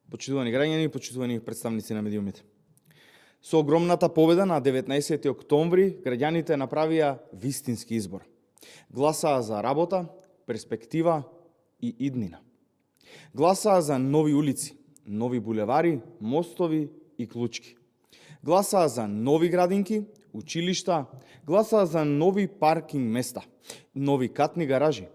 Почитувани граѓани и почитувани представници на медиумите. Со огромната победа на 19 октомври, граѓаните направија вистински избор. Гласаа за работа, перспектива и иднина. Гласаа за нови улици, нови булевари, мостови и клучки. Гласаа за нови градинки, училишта, гласаа за нови паркинг места, нови катни гаражи.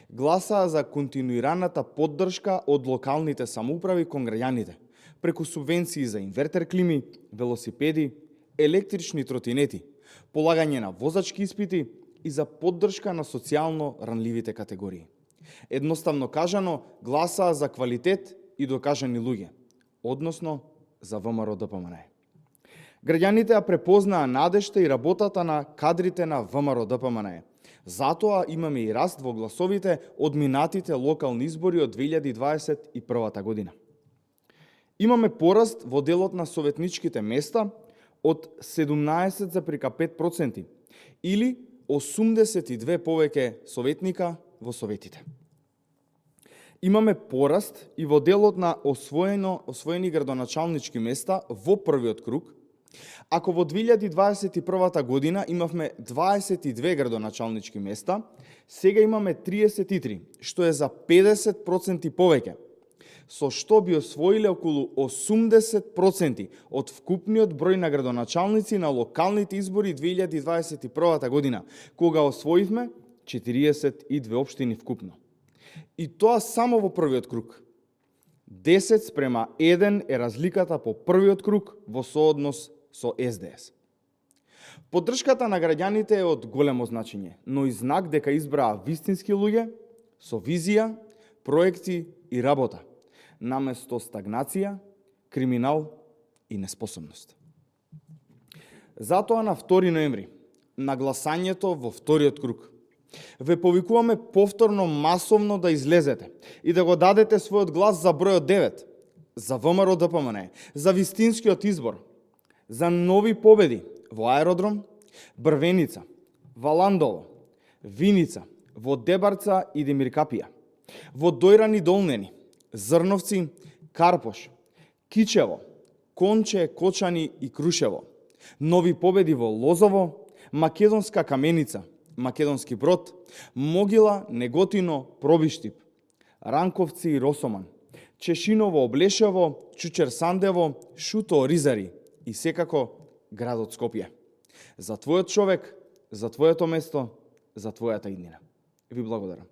Гласаа за континуираната поддршка од локалните самоуправи кон граѓаните, преку субвенции за инвертер клими, велосипеди, електрични тротинети, полагање на возачки испити и за поддршка на социјално ранливите категории. Едноставно кажано, гласаа за квалитет и докажани луѓе, односно за ВМРО-ДПМНЕ. Граѓаните ја препознаа надежта и работата на кадрите на ВМРО-ДПМНЕ. Затоа имаме и раст во гласовите од минатите локални избори од 2021 година. Имаме пораст во делот на советничките места од 17,5% или 82 повеќе советника во советите. Имаме пораст и во делот на освоени градоначалнички места во првиот круг. Ако во 2021 година имавме 22 градоначалнички места, сега имаме 33, што е за 50% повеќе, со што би освоиле околу 80% од вкупниот број на градоначалници на локалните избори 2021 година, кога освоивме 42 општини вкупно. И тоа само во првиот круг. 10:1 е разликата по првиот круг во сооднос со СДС. Поддршката на граѓаните е од големо значење, но и знак дека избраа вистински луѓе со визија, проекти и работа, наместо стагнација, криминал и неспособност. Затоа на 2 ноември, на гласањето во вториот круг, ве повикуваме повторно масовно да излезете и да го дадете својот глас за бројот 9, за ВМРО-ДПМНЕ, за вистинскиот избор, за нови победи во Аеродром, Брвеница, Валандово, Виница, во Дебарца и Демиркапија, во Дојран и Долнени, Зрновци, Карпош, Кичево, Конче, Кочани и Крушево, нови победи во Лозово, Македонска Каменица, Македонски Брод, Могила, Неготино, Пробиштип, Ранковци и Росоман, Чешиново, Облешево, Чучер-Сандево, Шуто, Ризари и секако градот Скопје. За твојот човек, за твоето место, за твојата иднина. Ви благодарам.